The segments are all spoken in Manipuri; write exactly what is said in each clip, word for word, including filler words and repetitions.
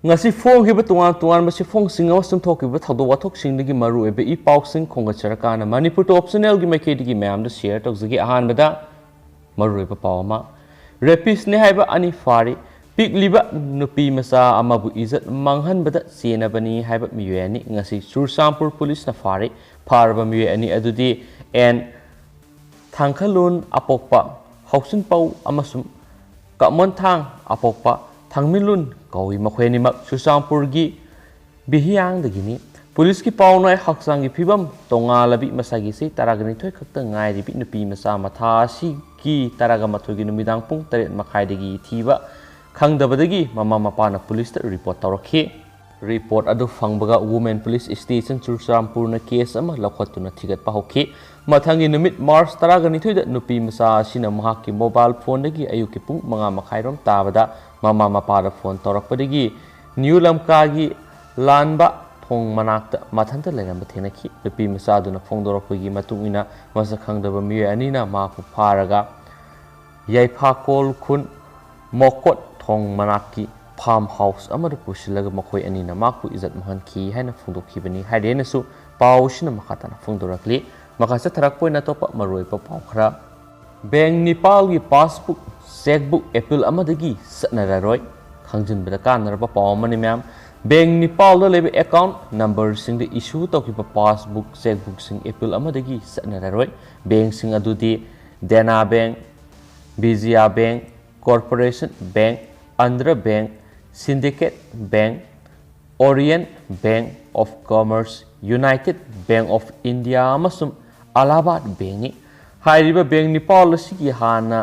ꯉꯁꯤ ꯐꯣꯡꯈꯤꯕ ꯇꯣꯉꯥꯟ ꯇꯣꯉꯥꯟꯕ ꯁꯤꯐꯣꯡꯁꯤꯡ ꯑꯃꯁꯨꯡ ꯊꯣꯛꯈꯤꯕ ꯊꯧꯗꯣꯛ ꯋꯥꯊꯣꯛꯁꯤꯡꯗꯒꯤ ꯃꯔꯨꯑꯣꯏꯕ ꯏ ꯄꯥꯎꯁꯤꯡ ꯈꯣꯝꯒꯠꯆꯔꯀꯥꯟꯗ ꯃꯅꯤꯄꯨꯔ ꯇꯣꯞ ꯆꯦꯅꯦꯜꯒꯤ ꯃꯥꯏꯀꯩꯗꯒꯤ ꯃꯌꯥꯝꯗ ꯁꯤꯌꯔ ꯇꯧꯖꯒꯦ꯫ ꯑꯍꯥꯟꯕꯗ ꯃꯔꯨꯑꯣꯏꯕ ꯄꯥꯎ ꯑꯃ, ꯔꯦꯄꯤꯁꯅꯦ ꯍꯥꯏꯕ ꯑꯅꯤ ꯐꯥꯔꯤ꯫ ꯄꯤꯛꯂꯤꯕ ꯅꯨꯄꯤ ꯃꯆꯥ ꯑꯃꯕꯨ ꯏꯖꯠ ꯃꯥꯡꯍꯟꯕꯗ ꯆꯦꯟꯅꯕꯅꯤ ꯍꯥꯏꯕ ꯃꯤꯑꯣꯏ ꯑꯅꯤ ꯉꯁꯤ ꯆꯨꯔꯆꯥꯟꯄꯨꯔ ꯄꯨꯂꯤꯁꯅ ꯐꯥꯔꯤ꯫ ꯐꯥꯔꯕ ꯃꯤꯑꯣꯏ ꯑꯅꯤ ꯑꯗꯨꯗꯤ ꯑꯦꯟ ꯊꯥꯡꯈꯂꯨꯟ ꯑꯄꯣꯛꯄ ꯍꯧꯆꯤꯟꯄꯧ ꯑꯃꯁꯨꯡ ꯀꯃꯣꯟꯊꯥꯡ ꯑꯄꯣꯛꯄ ꯊꯥꯡꯃꯤꯂꯨꯟ ꯀꯧꯏ꯫ ꯃꯈꯣꯏ ꯑꯅꯤꯃꯛ ꯆꯨꯔꯆꯥꯟꯄꯨꯔꯒꯤ ꯕꯤꯍꯤꯌꯥꯡꯗꯒꯤꯅꯤ꯫ ꯄꯨꯂꯤꯁꯀꯤ ꯄꯥꯎꯅ ꯍꯛꯆꯥꯡꯒꯤ ꯐꯤꯕꯝ ꯇꯣꯉꯥꯜꯂꯕꯤ ꯃꯁꯥꯒꯤ ꯆꯍꯤ ꯇꯔꯥꯒ ꯅꯤꯊꯣꯏ ꯈꯛꯇ ꯉꯥꯏꯔꯤꯕꯤ ꯅꯨꯄꯤ ꯃꯆꯥ ꯃꯊꯥ ꯑꯁꯤꯒꯤ ꯇꯔꯥꯒ ꯃꯥꯊꯣꯏꯒꯤ ꯅꯨꯃꯤꯗꯥꯡ ꯄꯨꯡ ꯇꯔꯦꯠ ꯃꯈꯥꯏꯗꯒꯤ ꯊꯤꯕ ꯈꯪꯗꯕꯗꯒꯤ ꯃꯃꯥ ꯃꯄꯥꯅ ꯄꯨꯂꯤꯁꯇ ꯔꯤꯄꯣꯔꯠ ꯇꯧꯔꯛꯈꯤ꯫ ꯔꯤꯄꯣꯔꯠ ꯑꯗꯨ ꯐꯪꯕꯒ ꯋꯨꯃꯦꯟ ꯄꯨꯂꯤꯁ ꯁ꯭ꯇꯦꯁꯟ ꯆꯨꯔꯆꯥꯟꯄꯨꯔꯅ ꯀꯦꯁ ꯑꯃ ꯂꯧꯈꯠꯇꯨꯅ ꯊꯤꯒꯠꯄ ꯍꯧꯈꯤ꯫ ꯃꯊꯪꯒꯤ ꯅꯨꯃꯤꯠ ꯃꯥꯔꯆ ꯇꯔꯥꯒ ꯅꯤꯊꯣꯏꯗ ꯅꯨꯄꯤ ꯃꯆꯥ ꯑꯁꯤꯅ ꯃꯍꯥꯛꯀꯤ ꯃꯣꯕꯥꯏꯜ ꯐꯣꯟꯗꯒꯤ ꯑꯌꯨꯛꯀꯤ ꯄꯨꯡ ꯃꯉꯥ ꯃꯈꯥꯏꯔꯣꯝ ꯇꯥꯕꯗ ꯃꯃꯥ ꯃꯄꯥꯗ ꯐꯣꯟ ꯇꯧꯔꯛꯄꯗꯒꯤ ꯅ꯭ꯌꯨ ꯂꯝꯀꯥꯒꯤ ꯂꯥꯟꯕ ꯊꯣꯡ ꯃꯅꯥꯛꯇ ꯃꯊꯟꯇ ꯂꯩꯔꯝꯕ ꯊꯦꯡꯅꯈꯤ꯫ ꯅꯨꯄꯤ ꯃꯆꯥꯗꯨꯅ ꯐꯣꯡꯗꯣꯔꯛꯄꯒꯤ ꯃꯇꯨꯡ ꯏꯟꯅ ꯃꯁꯛ ꯈꯪꯗꯕ ꯃꯤꯑꯣꯏ ꯑꯅꯤꯅ ꯃꯍꯥꯛꯄꯨ ꯐꯥꯔꯒ ꯌꯥꯏꯐꯥꯀꯣꯜ ꯈꯨꯟ ꯃꯣꯀꯣꯠ ꯊꯣꯡ ꯃꯅꯥꯛꯀꯤ ꯐꯥꯔꯝ ꯍꯥꯎꯁ ꯑꯃꯗ ꯄꯨꯁꯤꯜꯂꯒ ꯃꯈꯣꯏ ꯑꯅꯤꯅ ꯃꯍꯥꯛꯄꯨ ꯏꯖꯠ ꯃꯥꯡꯍꯟꯈꯤ ꯍꯥꯏꯅ ꯐꯣꯡꯗꯣꯛꯈꯤꯕꯅꯤ ꯍꯥꯏꯔꯦꯅꯁꯨ ꯄꯥꯎ ꯑꯁꯤꯅ ꯃꯈꯥ ꯇꯥꯅ ꯐꯣꯡꯗꯣꯔꯛꯂꯤ꯫ ꯃꯈꯥ ꯆꯠꯊꯔꯛꯄ ꯑꯣꯏꯅ ꯑꯇꯣꯞꯄ ꯃꯔꯨꯑꯣꯏꯕ ꯄꯥꯎ ꯈꯔ, ꯕꯦꯡ ꯅꯤꯄꯥꯜꯒꯤ ꯄꯥꯁꯕꯨꯛ ꯆꯦꯛꯕꯨꯛ ꯑꯦꯄꯤꯜ ꯑꯃꯗꯒꯤ ꯆꯠꯅꯔꯔꯣꯏ꯫ ꯈꯪꯖꯤꯟꯕꯗ ꯀꯥꯟꯅꯔꯕ ꯄꯥꯎ ꯑꯃꯅꯤ ꯃꯌꯥꯝ꯫ ꯕꯦꯡ ꯅꯤꯄꯥꯜꯗ ꯂꯩꯕ ꯑꯦꯀꯥꯎꯟ ꯅꯝꯕꯔꯁꯤꯡꯗ ꯏꯁꯨ ꯇꯧꯈꯤꯕ ꯄꯥꯁꯕꯨꯛ ꯆꯦꯛꯕꯨꯛꯁꯤꯡ ꯑꯦꯄꯤꯜ ꯑꯃꯗꯒꯤ ꯆꯠꯅꯔꯔꯣꯏ꯫ ꯕꯦꯡꯁꯤꯡ ꯑꯗꯨꯗꯤ Dena Bank, Vijaya Bank, Corporation Bank, Andhra Bank, Syndicate Bank, Oriental Bank of Commerce, United Bank of India ꯑꯃꯁꯨꯡ ꯑꯂꯥꯍꯥꯕꯥꯗ ꯕꯦꯡꯅꯤ꯫ ꯍꯥꯏꯔꯤꯕ ꯕꯦꯡ ꯅꯤꯄꯥꯜ ꯑꯁꯤꯒꯤ ꯍꯥꯟꯅ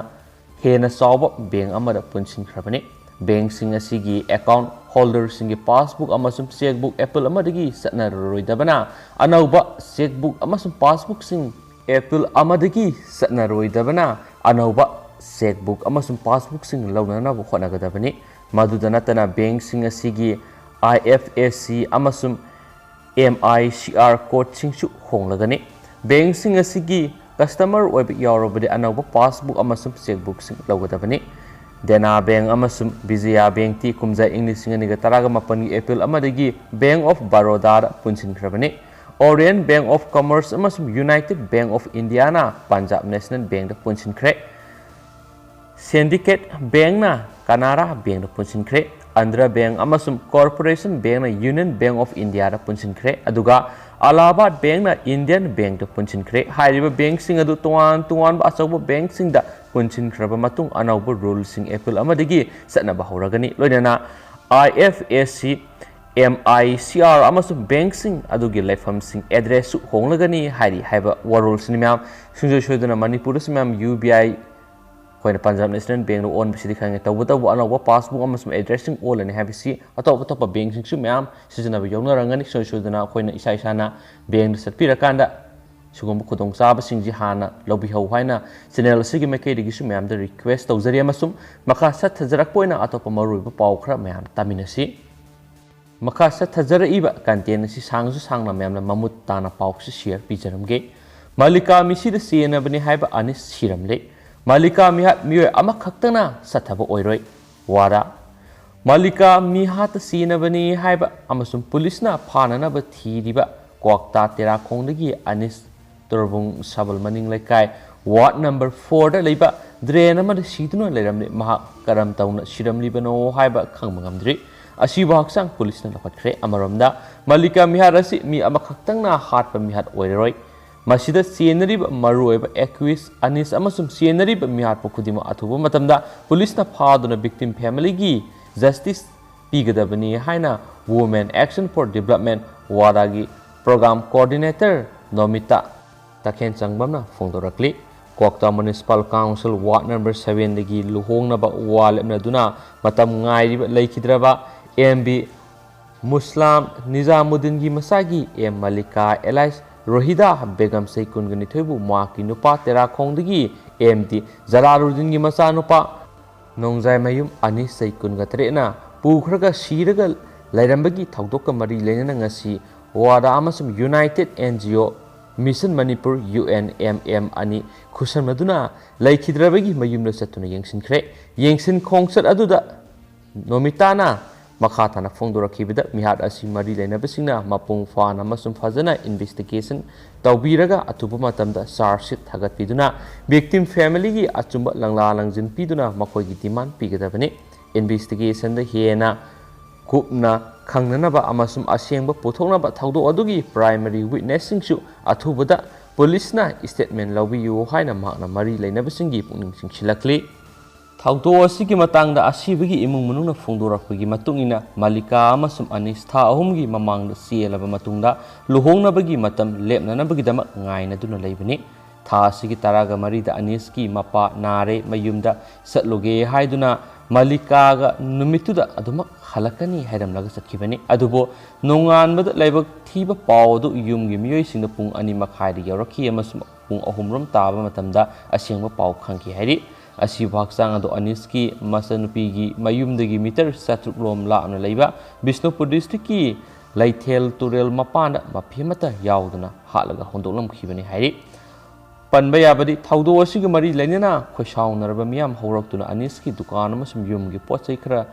ꯍꯦꯟꯅ ꯆꯥꯎꯕ ꯕꯦꯡ ꯑꯃꯗ ꯄꯨꯟꯁꯤꯟꯈ꯭ꯔꯕꯅꯤ꯫ ꯕꯦꯡꯁꯤꯡ ꯑꯁꯤꯒꯤ ꯑꯦꯀꯥꯎꯟ ꯍꯣꯜꯗꯔꯁꯤꯡꯒꯤ ꯄꯥꯁꯕꯨꯛ ꯑꯃꯁꯨꯡ ꯆꯦꯛꯕꯨꯛ ꯑꯦꯄꯤꯜ ꯑꯃꯗꯒꯤ ꯆꯠꯅꯔꯔꯣꯏꯗꯕꯅ ꯑꯅꯧꯕ ꯆꯦꯛꯕꯨꯛ ꯑꯃꯁꯨꯡ ꯄꯥꯁꯕꯨꯛꯁꯤꯡ ꯑꯦꯄꯤꯜ ꯑꯃꯗꯒꯤ ꯆꯠꯅꯔꯣꯏꯗꯕꯅ ꯑꯅꯧꯕ ꯆꯦꯛꯕꯨꯛ ꯑꯃꯁꯨꯡ ꯄꯥꯁꯕꯨꯛꯁꯤꯡ ꯂꯧꯅꯅꯕ ꯍꯣꯠꯅꯒꯗꯕꯅꯤ꯫ ꯃꯗꯨꯗ ꯅꯠꯇꯅ ꯕꯦꯡꯁꯤꯡ ꯑꯁꯤꯒꯤ ꯑꯥꯏ ꯑꯦꯐ ꯑꯦꯁ ꯁꯤ ꯑꯃꯁꯨꯡ ꯑꯦꯝ ꯑꯥꯏ ꯁꯤ ꯑꯥꯔ ꯀꯣꯗꯁꯤꯡꯁꯨ ꯍꯣꯡꯂꯒꯅꯤ꯫ ꯕꯦꯡꯁꯤꯡ ꯑꯁꯤꯒꯤ ꯀꯁꯇꯃꯔ ꯑꯣꯏꯕ ꯌꯥꯎꯔꯕꯗꯤ ꯑꯅꯧꯕ ꯄꯥꯁꯕꯨꯛ ꯑꯃꯁꯨꯡ ꯆꯦꯛꯕꯨꯛꯁꯤꯡ ꯂꯧꯒꯗꯕꯅꯤ꯫ ꯗꯦꯅꯥ ꯕꯦꯡ ꯑꯃꯁꯨꯡ ꯕꯤꯖꯌꯥ ꯕꯦꯡꯛꯇꯤ ꯀꯨꯝꯖꯥ ꯏꯪ ꯂꯤꯁꯤꯡ ꯑꯅꯤꯒ ꯇꯔꯥꯃꯥꯄꯜꯒꯤ ꯑꯦꯄ꯭ꯔꯤꯜ ꯑꯃꯗꯒꯤ ꯕꯦꯡꯛ ꯑꯣꯐ ꯕꯔꯣꯗꯥꯗ ꯄꯨꯟꯁꯤꯟꯈ꯭ꯔꯕꯅꯤ꯫ ꯑꯣꯔꯤꯌꯦꯟꯠ ꯕꯦꯡꯛ ꯑꯣꯐ ꯀꯃꯔꯁ ꯑꯃꯁꯨꯡ ꯌꯨꯅꯥꯏꯇꯦꯗ ꯕꯦꯡꯛ ꯑꯣꯐ ꯏꯟꯗꯤꯌꯥꯅ ꯄꯟꯖꯥꯕ ꯅꯦꯁꯅꯦꯜ ꯕꯦꯡꯛꯇ ꯄꯨꯟꯁꯤꯟꯈ꯭ꯔꯦ꯫ ꯁꯤꯟꯗꯤꯀꯦꯠ ꯕꯦꯡꯛꯅ ꯀꯅꯥꯔꯥ ꯕꯦꯡꯛꯇ ꯄꯨꯟꯁꯤꯟꯈ꯭ꯔꯦ꯫ ꯑꯟꯙ꯭ꯔ ꯕꯦꯡꯛ ꯑꯃꯁꯨꯡ ꯀꯣꯔꯄꯣꯔꯦꯁꯟ ꯕꯦꯡꯛꯅ ꯌꯨꯅꯤꯌꯟ ꯕꯦꯡꯛ ꯑꯣꯐ ꯏꯟꯗꯤꯌꯥꯗ ꯄꯨꯟꯁꯤꯟꯈ꯭ꯔꯦ, ꯑꯗꯨꯒ ꯑꯂꯥꯍꯥꯕꯥꯗ ꯕꯦꯡꯛꯅ ꯏꯟꯗꯤꯌꯟ ꯕꯦꯡꯛꯇ ꯄꯨꯟꯁꯤꯟꯈ꯭ꯔꯦ꯫ ꯍꯥꯏꯔꯤꯕ ꯕꯦꯡꯛꯁꯤꯡ ꯑꯗꯨ ꯇꯣꯉꯥꯟ ꯇꯣꯉꯥꯟꯕ ꯑꯆꯧꯕ ꯕꯦꯡꯛꯁꯤꯡꯗ ꯄꯨꯟꯁꯤꯟꯈ꯭ꯔꯕ ꯃꯇꯨꯡ, ꯑꯅꯧꯕ ꯔꯨꯜꯁꯤꯡ ꯑꯦꯄ꯭ꯔꯤꯜ ꯑꯃꯗꯒꯤ ꯆꯠꯅꯕ ꯍꯧꯔꯒꯅꯤ꯫ ꯂꯣꯏꯅꯅ ꯑꯥꯏ F S C, M I C R ꯑꯃꯁꯨꯡ ꯕꯦꯡꯛꯁꯤꯡ ꯑꯗꯨꯒꯤ ꯂꯩꯐꯝꯁꯤꯡ ꯑꯦꯗ꯭ꯔꯦꯁꯁꯨ ꯍꯣꯡꯂꯒꯅꯤ ꯍꯥꯏꯔꯤ꯫ ꯍꯥꯏꯕ ꯋꯥꯔꯣꯜꯁꯤꯅꯤ ꯃꯌꯥꯝ ꯁꯨꯡꯁꯣꯏ ꯁꯣꯏꯗꯅ ꯃꯅꯤꯄꯨꯔꯗꯁꯨ ꯃꯌꯥꯝ ꯌꯨ ꯕꯤ ꯑꯥꯏ, ꯑꯩꯈꯣꯏꯅ ꯄꯟꯖꯥꯕ ꯅꯦꯁꯅꯦꯜ ꯕꯦꯡꯛꯗ ꯑꯣꯟꯕꯁꯤꯗꯤ ꯈꯪꯉꯦ, ꯇꯧꯕꯇꯕꯨ ꯑꯅꯧꯕ ꯄꯥꯁꯕꯨꯛ ꯑꯃꯁꯨꯡ ꯑꯦꯗ꯭ꯔꯦꯁꯁꯤꯡ ꯑꯣꯜꯂꯅꯤ ꯍꯥꯏꯕꯁꯤ ꯑꯇꯣꯞ ꯑꯇꯣꯞꯄ ꯕꯦꯡꯛꯁꯤꯡꯁꯨ ꯃꯌꯥꯝ ꯁꯤꯖꯤꯟꯅꯕ ꯌꯥꯎꯅꯔꯝꯒꯅꯤ꯫ ꯁꯨꯡꯁꯣꯏ ꯁꯣꯏꯗꯅ ꯑꯩꯈꯣꯏꯅ ꯏꯁꯥ ꯏꯁꯥꯅ ꯕꯦꯡꯛꯗ ꯆꯠꯄꯤꯔꯀꯥꯟꯗ ꯁꯤꯒꯨꯝꯕ ꯈꯨꯗꯣꯡꯆꯥꯕꯁꯤꯡꯁꯤ ꯍꯥꯟꯅ ꯂꯧꯕꯤꯍꯧ ꯍꯥꯏꯅ ꯆꯦꯅꯦꯜ ꯑꯁꯤꯒꯤ ꯃꯥꯏꯀꯩꯗꯒꯤꯁꯨ ꯃꯌꯥꯝꯗ ꯔꯤꯀ꯭ꯋꯦꯁ ꯇꯧꯖꯔꯤ, ꯑꯃꯁꯨꯡ ꯃꯈꯥ ꯆꯠꯊꯖꯔꯛꯄ ꯑꯣꯏꯅ ꯑꯇꯣꯞꯄ ꯃꯔꯨꯑꯣꯏꯕ ꯄꯥꯎ ꯈꯔ ꯃꯌꯥꯝ ꯇꯥꯃꯤꯟꯅꯁꯤ꯫ ꯃꯈꯥ ꯆꯠꯊꯖꯔꯛꯏꯕ ꯀꯟꯇꯦꯟ ꯑꯁꯤ ꯁꯥꯡꯁꯨ ꯁꯥꯡꯅ ꯃꯌꯥꯝꯅ ꯃꯃꯨꯠ ꯇꯥꯅ ꯄꯥꯎꯁꯤ ꯁꯤꯌꯔ ꯄꯤꯖꯔꯝꯒꯦ꯫ ꯃꯥꯂꯤꯀꯥ ꯃꯤꯁꯤꯗ ꯆꯦꯟꯅꯕꯅꯤ ꯍꯥꯏꯕ ꯑꯅꯤꯁ ꯁꯤꯔꯝꯂꯦ꯫ ꯃꯥꯂꯤꯀꯥ ꯃꯤꯍꯥꯠ ꯃꯤꯑꯣꯏ ꯑꯃꯈꯛꯇꯅ ꯆꯠꯊꯕ ꯑꯣꯏꯔꯣꯏ꯫ ꯋꯥꯗꯥ꯫ ꯃꯥꯂꯤꯀꯥ ꯃꯤꯍꯥꯠꯇ ꯆꯦꯟꯅꯕꯅꯤ ꯍꯥꯏꯕ ꯑꯃꯁꯨꯡ ꯄꯨꯂꯤꯁꯅ ꯐꯥꯅꯅꯕ ꯊꯤꯔꯤꯕ ꯀ꯭ꯋꯥꯛꯇꯥ ꯇꯦꯔꯥꯈꯣꯡꯗꯒꯤ ꯑꯅꯤꯁ ꯇꯣꯔꯕꯨꯡ ꯁꯕꯜ ꯃꯅꯤꯡ ꯂꯩꯀꯥꯏ ꯋꯥꯔꯗ ꯅꯝꯕꯔ ꯐꯣꯔꯗ ꯂꯩꯕ ꯗ꯭ꯔꯦꯟ ꯑꯃꯗ ꯁꯤꯗꯨꯅ ꯂꯩꯔꯝꯂꯦ꯫ ꯃꯍꯥꯛ ꯀꯔꯝ ꯇꯧꯅ ꯁꯤꯔꯝꯂꯤꯕꯅꯣ ꯍꯥꯏꯕ ꯈꯪꯕ ꯉꯝꯗ꯭ꯔꯤ꯫ ꯑꯁꯤꯕꯨ ꯍꯛꯆꯥꯡ ꯄꯨꯂꯤꯁꯅ ꯂꯧꯈꯠꯈ꯭ꯔꯦ꯫ ꯑꯃꯔꯣꯝꯗ, ꯃꯥꯂꯤꯀꯥ ꯃꯤꯍꯥꯠ ꯑꯁꯤ ꯃꯤ ꯑꯃꯈꯛꯇꯪꯅ ꯍꯥꯠꯄ ꯃꯤꯍꯥꯠ ꯑꯣꯏꯔꯔꯣꯏ꯫ ꯃꯁꯤꯗ ꯆꯦꯟꯅꯔꯤꯕ ꯃꯔꯨꯑꯣꯏꯕ ꯑꯦꯀ꯭ꯌꯨꯁ ꯑꯅꯤꯁ ꯑꯃꯁꯨꯡ ꯆꯦꯟꯅꯔꯤꯕ ꯃꯤꯍꯥꯠꯄ ꯈꯨꯗꯤꯡꯃꯛ ꯑꯊꯨꯕ ꯃꯇꯝꯗ ꯄꯨꯂꯤꯁꯅ ꯐꯥꯗꯨꯅ ꯚꯤꯛꯇꯤꯝ ꯐꯦꯃꯤꯂꯤꯒꯤ ꯖꯁꯇꯤꯁ ꯄꯤꯒꯗꯕꯅꯤ ꯍꯥꯏꯅ Women Action for Development, ꯋꯥꯗꯥꯒꯤ ꯄ꯭ꯔꯣꯒ꯭ꯔꯥꯝ ꯀꯣꯑꯣꯔꯗꯤꯅꯦꯇꯔ ꯅꯣꯃꯤꯇꯥ ꯇꯈꯦꯜꯆꯪꯕꯝꯅ ꯐꯣꯡꯗꯣꯔꯛꯂꯤ꯫ Kwakta municipal council ward number ꯁꯚꯦꯟꯗꯒꯤ ꯂꯨꯍꯣꯡꯅꯕ ꯋꯥ ꯂꯦꯞꯅꯗꯨꯅ ꯃꯇꯝ ꯉꯥꯏꯔꯤꯕ ꯂꯩꯈꯤꯗ꯭ꯔꯕ ꯑꯦꯝ ꯕꯤ ꯃꯨꯁꯂꯥꯝ ꯅꯤꯖꯥꯃꯨꯗꯤꯟꯒꯤ ꯃꯆꯥꯒꯤ ꯑꯦꯝ ꯃꯂꯤꯀꯥ ꯑꯦꯂꯥꯏꯁ ꯔꯣꯍꯤꯗꯥ ꯕꯦꯒꯝ ꯆꯍꯤ ꯀꯨꯟꯒ ꯅꯤꯊꯣꯏꯕꯨ ꯃꯍꯥꯛꯀꯤ ꯅꯨꯄꯥ ꯇꯦꯔꯥꯈꯣꯡꯗꯒꯤ ꯑꯦꯝ ꯗꯤ ꯖꯂꯥꯂꯨꯗꯤꯟꯒꯤ ꯃꯆꯥꯅꯨꯄꯥ ꯅꯣꯡꯖꯥꯏꯃꯌꯨꯝ ꯑꯅꯤꯁ ꯆꯍꯤ ꯀꯨꯟꯒ ꯇꯔꯦꯠꯅ ꯄꯨꯈ꯭ꯔꯒ ꯁꯤꯔꯒ ꯂꯩꯔꯝꯕꯒꯤ ꯊꯧꯗꯣꯛꯀ ꯃꯔꯤ ꯂꯩꯅꯅ ꯉꯁꯤ ꯋꯥꯗꯥ ꯑꯃꯁꯨꯡ United and G O Mission Manipur, U N M M, ꯑꯅꯤ ꯈꯨꯠꯁꯝꯅꯗꯨꯅ ꯂꯩꯈꯤꯗ꯭ꯔꯕꯒꯤ ꯃꯌꯨꯝꯗ ꯆꯠꯇꯨꯅ ꯌꯦꯡꯁꯤꯟꯈ꯭ꯔꯦ꯫ ꯌꯦꯡꯁꯤꯟ ꯈꯣꯡꯆꯠ ꯑꯗꯨꯗ ꯅꯣꯃꯤꯇꯥꯅ ꯃꯈꯥ ꯇꯥꯅ ꯐꯣꯡꯗꯣꯔꯛꯈꯤꯕꯗ, ꯃꯤꯍꯥꯠ ꯑꯁꯤ ꯃꯔꯤ ꯂꯩꯅꯕꯁꯤꯡꯅ ꯃꯄꯨꯡ ꯐꯥꯅ ꯑꯃꯁꯨꯡ ꯐꯖꯅ investigation ꯇꯧꯕꯤꯔꯒ ꯑꯊꯨꯕ ꯃꯇꯝꯗ charge sheet ꯊꯥꯒꯠꯄꯤꯗꯨꯅ victim family ꯒꯤ ꯑꯆꯨꯝꯕ ꯂꯪꯂꯥ ꯂꯪꯖꯤꯟ ꯄꯤꯗꯨꯅ ꯃꯈꯣꯏꯒꯤ demand ꯄꯤꯒꯗꯕꯅꯤ꯫ Investigation ꯗ ꯍꯦꯟꯅ ꯀꯨꯞꯅ ꯈꯪꯅꯅꯕ ꯑꯃꯁꯨꯡ ꯑꯁꯦꯡꯕ ꯄꯨꯊꯣꯛꯅꯕ ꯊꯧꯗꯣꯛ ꯑꯗꯨꯒꯤ primary witness ꯁꯤꯡꯁꯨ ꯑꯊꯨꯕꯗ ꯄꯨꯂꯤꯁꯅ statement ꯂꯧꯕꯤꯌꯨ ꯍꯥꯏꯅ ꯃꯍꯥꯛꯅ ꯃꯔꯤ ꯂꯩꯅꯕꯁꯤꯡꯒꯤ ꯄꯨꯛꯅꯤꯡ ꯆꯤꯡꯁꯤꯜꯂꯛꯂꯤ꯫ ꯊꯧꯗꯣꯛ ꯑꯁꯤꯒꯤ ꯃꯇꯥꯡꯗ ꯑꯁꯤꯕꯒꯤ ꯏꯃꯨꯡ ꯃꯅꯨꯡꯅ ꯐꯣꯡꯗꯣꯔꯛꯄꯒꯤ ꯃꯇꯨꯡ ꯏꯟꯅ, ꯃꯂꯤꯀꯥ ꯑꯃꯁꯨꯡ ꯑꯅꯤꯁ ꯊꯥ ꯑꯍꯨꯝꯒꯤ ꯃꯃꯥꯡꯗ ꯆꯦꯜꯂꯕ ꯃꯇꯨꯡꯗ ꯂꯨꯍꯣꯡꯅꯕꯒꯤ ꯃꯇꯝ ꯂꯦꯞꯅꯅꯕꯒꯤꯗꯃꯛ ꯉꯥꯏꯅꯗꯨꯅ ꯂꯩꯕꯅꯤ꯫ ꯊꯥ ꯑꯁꯤꯒꯤ ꯇꯔꯥꯒ ꯃꯔꯤꯗ ꯑꯅꯤꯁꯀꯤ ꯃꯄꯥ ꯅꯥꯔꯦ, ꯃꯌꯨꯝꯗ ꯆꯠꯂꯨꯒꯦ ꯍꯥꯏꯗꯨꯅ ꯃꯂꯤꯀꯥꯒ ꯅꯨꯃꯤꯠꯇꯨꯗ ꯑꯗꯨꯃꯛ ꯍꯜꯂꯛꯀꯅꯤ ꯍꯥꯏꯔꯝꯂꯒ ꯆꯠꯈꯤꯕꯅꯤ꯫ ꯑꯗꯨꯕꯨ ꯅꯣꯡꯉꯥꯟꯕꯗ ꯂꯥꯏꯕꯛ ꯊꯤꯕ ꯄꯥꯎ ꯑꯗꯨ ꯌꯨꯝꯒꯤ ꯃꯤꯑꯣꯏꯁꯤꯡꯗ ꯄꯨꯡ ꯑꯅꯤ ꯃꯈꯥꯏꯗ ꯌꯧꯔꯛꯈꯤ ꯑꯃꯁꯨꯡ ꯄꯨꯡ ꯑꯍꯨꯝ ꯔꯣꯝ ꯇꯥꯕ ꯃꯇꯝꯗ ꯑꯁꯦꯡꯕ ꯄꯥꯎ ꯈꯪꯈꯤ ꯍꯥꯏꯔꯤ꯫ ꯑꯁꯤꯕ ꯍꯛꯆꯥꯡ ꯑꯗꯨ ꯑꯅꯤꯁꯀꯤ ꯃꯆꯟꯅꯨꯄꯤꯒꯤ ꯃꯌꯨꯝꯗꯒꯤ ꯃꯤꯇꯔ ꯆꯥꯇ꯭ꯔꯨꯛ ꯔꯣꯝ ꯂꯥꯞꯅ ꯂꯩꯕ ꯕꯤꯁꯅꯨꯄꯨꯔ district ꯀꯤ ꯂꯩꯊꯦꯜ ꯇꯨꯔꯦꯜ ꯃꯄꯥꯟꯗ ꯃꯐꯤ ꯑꯃꯠꯇ ꯌꯥꯎꯗꯅ ꯍꯥꯠꯂꯒ ꯍꯨꯟꯗꯣꯛꯂꯝꯈꯤꯕꯅꯤ ꯍꯥꯏꯔꯤ꯫ ꯄꯟꯕ ꯌꯥꯕꯗꯤ, ꯊꯧꯗꯣꯛ ꯑꯁꯤꯒ ꯃꯔꯤ ꯂꯩꯅꯅ ꯈꯣꯏꯁꯥꯎꯅꯔꯕ ꯃꯤꯌꯥꯝ ꯍꯧꯔꯛꯇꯨꯅ ꯑꯅꯤꯁꯀꯤ ꯗꯨꯀꯥꯟ ꯑꯃꯁꯨꯡ ꯌꯨꯝꯒꯤ ꯄꯣꯠ ꯆꯩ ꯈꯔ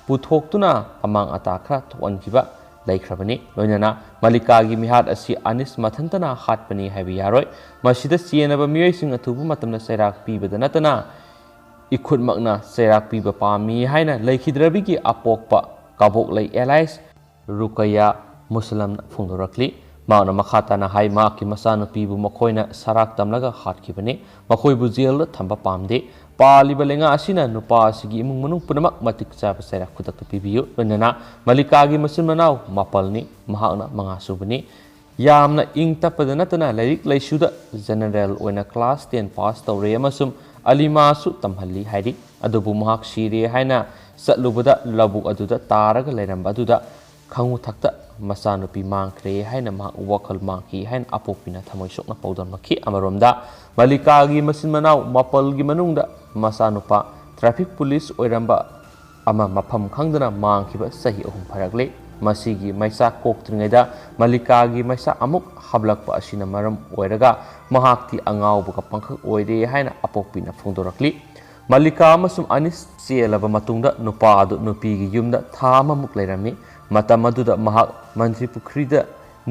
ꯄꯨꯊꯣꯛꯇꯨꯅ ꯑꯃꯥꯡ ꯑꯇꯥ ꯈꯔ ꯊꯣꯛꯍꯟꯈꯤꯕ ꯂꯩꯈ꯭ꯔꯕꯅꯤ꯫ ꯂꯣꯏꯅꯅ ꯃꯂꯤꯀꯥꯒꯤ ꯃꯤꯍꯥꯠ ꯑꯁꯤ ꯑꯅꯤꯁ ꯃꯊꯟꯇꯅ ꯍꯥꯠꯄꯅꯤ ꯍꯥꯏꯕ ꯌꯥꯔꯣꯏ꯫ ꯃꯁꯤꯗ ꯆꯦꯟꯅꯕ ꯃꯤꯑꯣꯏꯁꯤꯡ ꯑꯊꯨꯕ ꯃꯇꯝꯗ ꯆꯩꯔꯥꯛ ꯄꯤꯕꯗ ꯅꯠꯇꯅ ꯏꯈꯨꯠꯃꯛꯅ ꯆꯩꯔꯥꯛ ꯄꯤꯕ ꯄꯥꯝꯃꯤ ꯍꯥꯏꯅ ꯂꯩꯈꯤꯗ꯭ꯔꯕꯤꯒꯤ ꯑꯄꯣꯛꯄ ꯀꯕꯣꯛꯂꯩ alias ꯔꯨꯀꯌꯥ ꯃꯨꯁꯂꯝꯅ ꯐꯣꯡꯗꯣꯔꯛꯂꯤ꯫ ꯃꯍꯥꯛꯅ ꯃꯈꯥ ꯇꯥꯅ ꯍꯥꯏ, ꯃꯍꯥꯛꯀꯤ ꯃꯆꯥꯅꯨꯄꯤꯕꯨ ꯃꯈꯣꯏꯅ ꯁꯔꯥꯛ ꯇꯝꯂꯒ ꯍꯥꯠꯈꯤꯕꯅꯤ꯫ ꯃꯈꯣꯏꯕꯨ ꯖꯦꯜꯗ ꯊꯝꯕ ꯄꯥꯝꯗꯦ꯫ ꯄꯥꯜꯂꯤꯕ ꯂꯩꯉꯥꯛ ꯑꯁꯤꯅ ꯅꯨꯄꯥ ꯑꯁꯤꯒꯤ ꯏꯃꯨꯡ ꯃꯅꯨꯡ ꯄꯨꯝꯅꯃꯛ ꯃꯇꯤꯛ ꯆꯥꯕ ꯆꯩꯔꯥꯛ ꯈꯨꯗꯛꯇ ꯄꯤꯕꯤꯌꯨ꯫ ꯂꯣꯏꯅꯅ ꯃꯂꯤꯀꯥꯒꯤ ꯃꯆꯤꯟ ꯃꯅꯥꯎ ꯃꯥꯄꯜꯅꯤ꯫ ꯃꯍꯥꯛꯅ ꯃꯉꯥ ꯁꯨꯕꯅꯤ꯫ ꯌꯥꯝꯅ ꯏꯪ ꯇꯞꯄꯗ ꯅꯠꯇꯅ ꯂꯥꯏꯔꯤꯛ ꯂꯥꯏꯁꯨꯗ general ꯑꯣꯏꯅ class ten pass ꯇꯧꯔꯦ ꯑꯃꯁꯨꯡ ꯑꯂꯤꯃꯥꯁꯨ ꯇꯝꯍꯜꯂꯤ ꯍꯥꯏꯔꯤ꯫ ꯑꯗꯨꯕꯨ ꯃꯍꯥꯛ ꯁꯤꯔꯦ ꯍꯥꯏꯅ ꯆꯠꯂꯨꯕꯗ ꯂꯧꯕꯨꯛ ꯑꯗꯨꯗ ꯇꯥꯔꯒ ꯂꯩꯔꯝꯕ ꯑꯗꯨꯗ ꯈꯪꯉꯨ ꯊꯛꯇ ꯃꯆꯥꯅꯨꯄꯤ ꯃꯥꯡꯈ꯭ꯔꯦ ꯍꯥꯏꯅ ꯃꯍꯥꯛ ꯋꯥꯈꯜ ꯃꯥꯡꯈꯤ ꯍꯥꯏꯅ ꯑꯄꯣꯛꯄꯤꯅ ꯊꯃꯣꯏ ꯁꯣꯛꯅ ꯄꯥꯎꯗꯝꯂꯛꯈꯤ꯫ ꯑꯃꯔꯣꯝꯗ, ꯃꯂꯤꯀꯥꯒꯤ ꯃꯆꯤꯟ ꯃꯅꯥꯎ ꯃꯥꯄꯜꯒꯤ ꯃꯅꯨꯡꯗ ꯃꯆꯥꯅꯨꯄꯥ traffic police ꯑꯣꯏꯔꯝꯕ ꯑꯃ ꯃꯐꯝ ꯈꯪꯗꯅ ꯃꯥꯡꯈꯤꯕ ꯆꯍꯤ ꯑꯍꯨꯝ ꯐꯥꯔꯛꯂꯦ꯫ ꯃꯁꯤꯒꯤ ꯃꯩꯆꯥꯛ ꯀꯣꯛꯇ꯭ꯔꯤꯉꯩꯗ ꯃꯜꯂꯤꯀꯥꯒꯤ ꯃꯩꯆꯥꯛ ꯑꯃꯨꯛ ꯍꯥꯞꯂꯛꯄ ꯑꯁꯤꯅ ꯃꯔꯝ ꯑꯣꯏꯔꯒ ꯃꯍꯥꯛꯇꯤ ꯑꯉꯥꯎꯕꯒ ꯄꯪꯈꯛ ꯑꯣꯏꯔꯦ ꯍꯥꯏꯅ ꯑꯄꯣꯛꯄꯤꯅ ꯐꯣꯡꯗꯣꯔꯛꯂꯤ꯫ ꯃꯜꯂꯤꯀꯥ ꯑꯃꯁꯨꯡ ꯑꯅꯤꯁ ꯆꯦꯜꯂꯕ ꯃꯇꯨꯡꯗ ꯅꯨꯄꯥ ꯑꯗꯨ ꯅꯨꯄꯤꯒꯤ ꯌꯨꯝꯗ ꯊꯥ ꯑꯃꯃꯨꯛ ꯂꯩꯔꯝꯃꯤ꯫ ꯃꯇꯝ ꯑꯗꯨꯗ ꯃꯍꯥꯛ ꯃꯟꯇ꯭ꯔꯤ ꯄꯨꯈ꯭ꯔꯤꯗ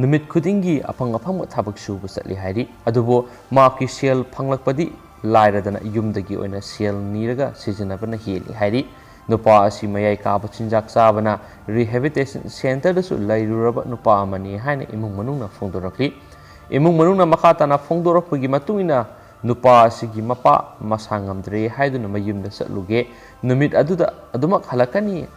ꯅꯨꯃꯤꯠ ꯈꯨꯗꯤꯡꯒꯤ ꯑꯐꯪ ꯑꯐꯪꯕ ꯊꯕꯛ ꯁꯨꯕ ꯆꯠꯂꯤ ꯍꯥꯏꯔꯤ꯫ ꯑꯗꯨꯕꯨ ꯃꯍꯥꯛꯀꯤ ꯁꯦꯜ ꯐꯪꯂꯛꯄꯗꯤ ꯂꯥꯏꯔꯗꯅ ꯌꯨꯝꯗꯒꯤ ꯑꯣꯏꯅ ꯁꯦꯜ ꯅꯤꯔꯒ ꯁꯤꯖꯤꯟꯅꯕꯅ ꯍꯦꯜꯂꯤ ꯍꯥꯏꯔꯤ꯫ ꯅꯨꯄꯥ ꯑꯁꯤ ꯃꯌꯥꯏ ꯀꯥꯕ ꯆꯤꯟꯖꯥꯛ ꯆꯥꯕꯅ rehabilitation centreꯗꯁꯨ ꯂꯩꯔꯨꯔꯕ ꯅꯨꯄꯥ ꯑꯃꯅꯤ ꯍꯥꯏꯅ ꯏꯃꯨꯡ ꯃꯅꯨꯡꯅ ꯐꯣꯡꯗꯣꯔꯛꯂꯤ꯫ ꯏꯃꯨꯡ ꯃꯅꯨꯡꯅ ꯃꯈꯥ ꯇꯥꯅ ꯐꯣꯡꯗꯣꯔꯛꯄꯒꯤ ꯃꯇꯨꯡ ꯏꯟꯅ ꯅꯨꯄꯥ ꯑꯁꯤꯒꯤ ꯃꯄꯥ ꯃꯁꯥ ꯉꯝꯗ꯭ꯔꯦ ꯍꯥꯏꯗꯨꯅ ꯃꯌꯨꯝꯗ ꯆꯠꯂꯨꯒꯦ, ꯅꯨꯃꯤꯠ ꯑꯗꯨꯗ ꯑꯗꯨꯃꯛ ꯍꯜꯂꯛꯀꯅꯤ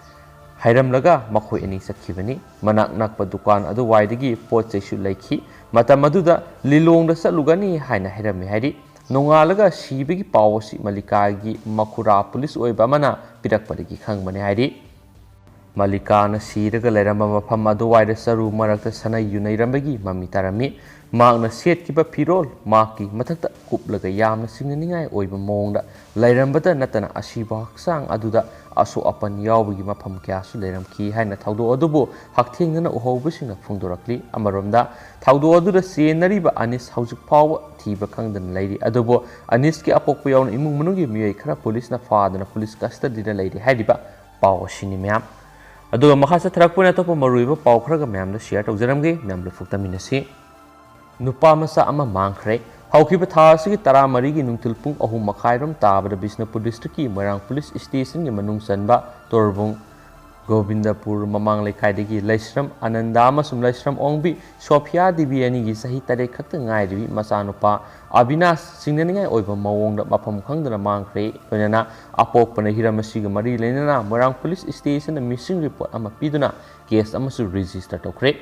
ꯍꯥꯏꯔꯝꯂꯒ ꯃꯈꯣꯏ ꯑꯅꯤ ꯆꯠꯈꯤꯕꯅꯤ꯫ ꯃꯅꯥꯛ ꯅꯛꯄ ꯗꯨꯀꯥꯟ ꯑꯗꯨꯋꯥꯏꯗꯒꯤ ꯄꯣꯠ ꯆꯩꯁꯨ ꯂꯩꯈꯤ꯫ ꯃꯇꯝ ꯑꯗꯨꯗ ꯂꯤꯂꯣꯡꯗ ꯆꯠꯂꯨꯒꯅꯤ ꯍꯥꯏꯅ ꯍꯥꯏꯔꯝꯃꯤ ꯍꯥꯏꯔꯤ꯫ ꯅꯣꯡꯉꯥꯜꯂꯒ ꯁꯤꯕꯒꯤ ꯄꯥꯎ ꯑꯁꯤ ꯃꯜꯂꯤꯀꯥꯒꯤ ꯃꯈꯨꯔꯥ ꯄꯨꯂꯤꯁ ꯑꯣꯏꯕ ꯑꯃꯅ ꯄꯤꯔꯛꯄꯗꯒꯤ ꯈꯪꯕꯅꯤ ꯍꯥꯏꯔꯤ꯫ ꯃꯜꯂꯤꯀꯥꯅ ꯁꯤꯔꯒ ꯂꯩꯔꯝꯕ ꯃꯐꯝ ꯑꯗꯨꯋꯥꯏꯗ ꯆꯔꯨ ꯃꯔꯛꯇ ꯁꯥꯟꯅꯩ ꯌꯨꯅꯩꯔꯝꯕꯒꯤ ꯃꯃꯤ ꯇꯥꯔꯝꯃꯤ꯫ ꯃꯍꯥꯛꯅ ꯁꯦꯠꯈꯤꯕ ꯐꯤꯔꯣꯜ ꯃꯍꯥꯛꯀꯤ ꯃꯊꯛꯇ ꯀꯨꯞꯂꯒ ꯌꯥꯝꯅ ꯆꯤꯡꯅꯅꯤꯡꯉꯥꯏ ꯑꯣꯏꯕ ꯃꯑꯣꯡꯗ ꯂꯩꯔꯝꯕꯗ ꯅꯠꯇꯅ ꯑꯁꯤꯕ ꯍꯛꯆꯥꯡ ꯑꯗꯨꯗ ꯑꯁꯣꯛ ꯑꯄꯟ ꯌꯥꯎꯕꯒꯤ ꯃꯐꯝ ꯀꯌꯥꯁꯨ ꯂꯩꯔꯝꯈꯤ ꯍꯥꯏꯅ ꯊꯧꯗꯣꯛ ꯑꯗꯨꯕꯨ ꯍꯛꯊꯦꯡꯅꯅ ꯎꯍꯧꯕꯁꯤꯡꯅ ꯐꯣꯡꯗꯣꯔꯛꯂꯤ꯫ ꯑꯃꯔꯣꯝꯗ ꯊꯧꯗꯣꯛ ꯑꯗꯨꯗ ꯆꯦꯟꯅꯔꯤꯕ ꯑꯅꯤꯁ ꯍꯧꯖꯤꯛ ꯐꯥꯎꯕ ꯊꯤꯕ ꯈꯪꯗꯅ ꯂꯩꯔꯤ꯫ ꯑꯗꯨꯕꯨ ꯑꯅꯤꯁꯀꯤ ꯑꯄꯣꯛꯄ ꯌꯥꯎꯅ ꯏꯃꯨꯡ ꯃꯅꯨꯡꯒꯤ ꯃꯤꯑꯣꯏ ꯈꯔ ꯄꯨꯂꯤꯁꯅ ꯐꯥꯗꯨꯅ ꯄꯨꯂꯤꯁ ꯀꯁꯇꯗꯤꯗ ꯂꯩꯔꯤ ꯍꯥꯏꯔꯤꯕ ꯄꯥꯎ ꯑꯁꯤꯅꯤ ꯃꯌꯥꯝ꯫ ꯑꯗꯨꯒ ꯃꯈꯥ ꯆꯠꯊꯔꯛꯄ ꯑꯣꯏꯅ ꯑꯇꯣꯞꯄ ꯃꯔꯨꯑꯣꯏꯕ ꯄꯥꯎ ꯈꯔꯒ ꯃꯌꯥꯝꯗ ꯁꯤꯌꯔ ꯇꯧꯖꯔꯝꯒꯦ꯫ ꯃꯌꯥꯝ ꯂꯧꯊꯣꯛꯇꯃꯤꯟꯅꯁꯤ꯫ ꯅꯨꯄꯥ ꯃꯆꯥ ꯑꯃ ꯃꯥꯡꯈ꯭ꯔꯦ꯫ ꯍꯧꯈꯤꯕ ꯊꯥ ꯑꯁꯤꯒꯤ ꯇꯔꯥꯃꯔꯤꯒꯤ ꯅꯨꯡꯊꯤꯜ ꯄꯨꯡ ꯑꯍꯨꯝ ꯃꯈꯥꯏꯔꯣꯝ ꯇꯥꯕꯗ ꯕꯤꯁꯅꯨꯄꯨꯔ ꯗꯤꯁꯇ꯭ꯔꯤꯛꯀꯤ ꯃꯣꯏꯔꯥꯡ ꯄꯨꯂꯤꯁ ꯁ꯭ꯇꯦꯁꯟꯒꯤ ꯃꯅꯨꯡ ꯆꯟꯕ ꯇꯣꯔꯕꯨꯡ ꯒꯣꯕꯤꯟꯗꯄꯨꯔ ꯃꯃꯥꯡ ꯂꯩꯀꯥꯏꯗꯒꯤ ꯂꯩꯁ꯭ꯔꯝ ꯑꯅꯟꯗꯥ ꯑꯃꯁꯨꯡ ꯂꯩꯁ꯭ꯔꯝ ꯑꯣꯡꯕꯤ ꯁꯣꯐꯤꯌꯥ ꯗꯦꯕꯤ ꯑꯅꯤꯒꯤ ꯆꯍꯤ ꯇꯔꯦꯠ ꯈꯛꯇ ꯉꯥꯏꯔꯤꯕꯤ ꯃꯆꯥꯅꯨꯄꯥ ꯑꯕꯤꯅꯥꯁ ꯆꯤꯡꯅꯅꯤꯡꯉꯥꯏ ꯑꯣꯏꯕ ꯃꯑꯣꯡꯗ ꯃꯐꯝ ꯈꯪꯗꯅ ꯃꯥꯡꯈ꯭ꯔꯦ꯫ ꯂꯣꯏꯅꯅ ꯑꯄꯣꯛꯄꯅ ꯍꯤꯔꯝ ꯑꯁꯤꯒ ꯃꯔꯤ ꯂꯩꯅꯅ ꯃꯣꯏꯔꯥꯡ ꯄꯨꯂꯤꯁ ꯁ꯭ꯇꯦꯁꯟꯗ ꯃꯤꯁꯤꯡ ꯔꯤꯄꯣꯔꯠ ꯑꯃ ꯄꯤꯗꯨꯅ ꯀꯦꯁ ꯑꯃꯁꯨ ꯔꯦꯖꯤꯁꯇꯔ ꯇꯧꯈ꯭ꯔꯦ꯫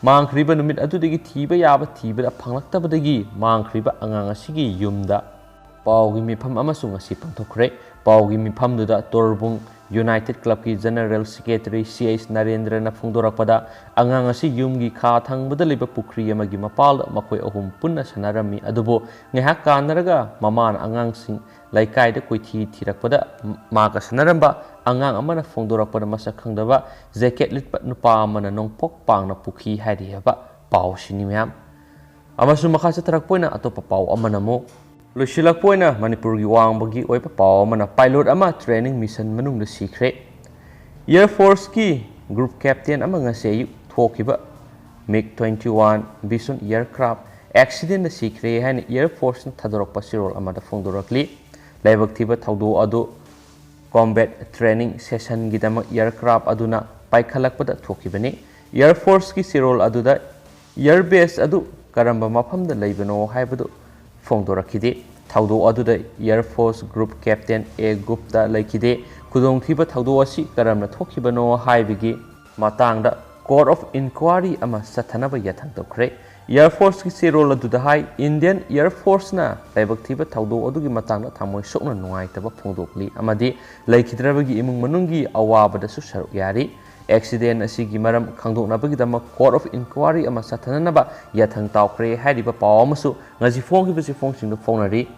ꯃꯥꯡꯈ꯭ꯔꯤꯕ ꯅꯨꯃꯤꯠ ꯑꯗꯨꯗꯒꯤ ꯊꯤꯕ ꯌꯥꯕ ꯊꯤꯕꯗ ꯐꯪꯂꯛꯇꯕꯗꯒꯤ ꯃꯥꯡꯈ꯭ꯔꯤꯕ ꯑꯉꯥꯡ ꯑꯁꯤꯒꯤ ꯌꯨꯝꯗ ꯄꯥꯎꯒꯤ ꯃꯤꯐꯝ ꯑꯃꯁꯨ ꯉꯁꯤ ꯄꯥꯡꯊꯣꯛꯈ꯭ꯔꯦ꯫ ꯄꯥꯎꯒꯤ ꯃꯤꯐꯝꯗꯨꯗ ꯇꯣꯔꯕꯨꯡ United Clubꯀꯤ General Secretary C H ꯅꯔꯦꯟꯗ꯭ꯔꯅ ꯐꯣꯡꯗꯣꯔꯛꯄꯗ, ꯑꯉꯥꯡ ꯑꯁꯤ ꯌꯨꯝꯒꯤ ꯈꯥ ꯊꯪꯕꯗ ꯂꯩꯕ ꯄꯨꯈ꯭ꯔꯤ ꯑꯃꯒꯤ ꯃꯄꯥꯜꯗ ꯃꯈꯣꯏ ꯑꯍꯨꯝ ꯄꯨꯟꯅ ꯁꯥꯟꯅꯔꯝꯃꯤ, ꯑꯗꯨꯕꯨ ꯉꯥꯏꯍꯥꯛ ꯀꯥꯟꯅꯔꯒ ꯃꯃꯥꯅ ꯑꯉꯥꯡꯁꯤꯡ ꯂꯩꯀꯥꯏꯗ ꯀꯣꯏꯊꯤ ꯊꯤꯔꯛꯄꯗ, ꯃꯥꯒ ꯁꯥꯟꯅꯔꯝꯕ ꯑꯉꯥꯡ ꯑꯃꯅ ꯐꯣꯡꯗꯣꯔꯛꯄꯗ, ꯃꯁꯛ ꯈꯪꯗꯕ jacket ꯂꯤꯠꯄ ꯅꯨꯄꯥ ꯑꯃꯅ ꯅꯣꯡꯄꯣꯛ ꯄꯥꯡꯅ ꯄꯨꯈꯤ ꯍꯥꯏꯔꯤ ꯍꯥꯏꯕ ꯄꯥꯎ ꯑꯁꯤꯅꯤ ꯃꯌꯥꯝ꯫ ꯑꯃꯁꯨꯡ ꯃꯈꯥ ꯆꯠꯊꯔꯛꯄ ꯑꯣꯏꯅ ꯑꯇꯣꯞꯄ ꯄꯥꯎ ꯑꯃꯅ ꯑꯃꯨꯛ, ꯂꯣꯏꯁꯤꯜꯂꯛꯄ ꯑꯣꯏꯅ ꯃꯅꯤꯄꯨꯔꯒꯤ ꯋꯥꯡꯃꯒꯤ ꯑꯣꯏꯕ ꯄꯥꯎ ꯑꯃꯅ, pilot ꯑꯃ training mission ꯃꯅꯨꯡꯗ ꯁꯤꯈ꯭ꯔꯦ꯫ Air Forceꯀꯤ group captain ꯑꯃ ꯉꯁꯤ ꯑꯌꯨꯛ ꯊꯣꯛꯈꯤꯕ MiG twenty-one Viswan aircraft accidentꯗ ꯁꯤꯈ꯭ꯔꯦ ꯍꯥꯏꯅ Air Forceꯅ ꯊꯥꯗꯣꯔꯛꯄ ꯆꯦꯔꯣꯜ ꯑꯃꯗ ꯐꯣꯡꯗꯣꯔꯛꯂꯤ꯫ ꯂꯥꯏꯕꯛ ꯊꯤꯕ ꯊꯧꯗꯣꯛ ꯑꯗꯨ combat training sessionꯒꯤꯗꯃꯛ aircraft ꯑꯗꯨꯅ ꯄꯥꯏꯈꯠꯂꯛꯄꯗ ꯊꯣꯛꯈꯤꯕꯅꯤ꯫ Air Forceꯀꯤ ꯆꯦꯔꯣꯜ ꯑꯗꯨꯗ air base ꯑꯗꯨ ꯀꯔꯝꯕ ꯃꯐꯝꯗ ꯂꯩꯕꯅꯣ ꯍꯥꯏꯕꯗꯨ ꯐꯣꯡꯗꯣꯔꯛꯈꯤꯗꯦ꯫ ꯊꯧꯗꯣꯛ ꯑꯗꯨꯗ Air Force group captain A Gupta ꯂꯩꯈꯤꯗꯦ꯫ ꯈꯨꯗꯣꯡꯊꯤꯕ ꯊꯧꯗꯣꯛ ꯑꯁꯤ ꯀꯔꯝꯅ ꯊꯣꯛꯈꯤꯕꯅꯣ ꯍꯥꯏꯕꯒꯤ ꯃꯇꯥꯡꯗ court of inquiry ꯑꯃ ꯆꯠꯊꯅꯕ ꯌꯥꯊꯪ ꯇꯧꯈ꯭ꯔꯦ꯫ Air Forceꯀꯤ ꯆꯦꯔꯣꯜ ꯑꯗꯨꯗ ꯍꯥꯏ, Indian Air Forceꯅ ꯂꯥꯏꯕꯛ ꯊꯤꯕ ꯊꯧꯗꯣꯛ ꯑꯗꯨꯒꯤ ꯃꯇꯥꯡꯗ ꯊꯃꯣꯏ ꯁꯣꯛꯅ ꯅꯨꯡꯉꯥꯏꯇꯕ ꯐꯣꯡꯗꯣꯛꯂꯤ ꯑꯃꯗꯤ ꯂꯩꯈꯤꯗ꯭ꯔꯕꯒꯤ ꯏꯃꯨꯡ ꯃꯅꯨꯡꯒꯤ ꯑꯋꯥꯕꯗꯁꯨ ꯁꯔꯨꯛ ꯌꯥꯔꯤ꯫ Accident ꯑꯁꯤꯒꯤ ꯃꯔꯝ ꯈꯪꯗꯣꯛꯅꯕꯒꯤꯗꯃꯛ court of inquiry ꯑꯃ ꯆꯠꯊꯅꯅꯕ ꯌꯥꯊꯪ ꯇꯧꯈ꯭ꯔꯦ ꯍꯥꯏꯔꯤꯕ ꯄꯥꯎ ꯑꯃꯁꯨ ꯉꯁꯤ ꯐꯣꯡꯈꯤꯕ ꯆꯦꯐꯣꯡꯁꯤꯡꯗ ꯐꯣꯡꯅꯔꯤ꯫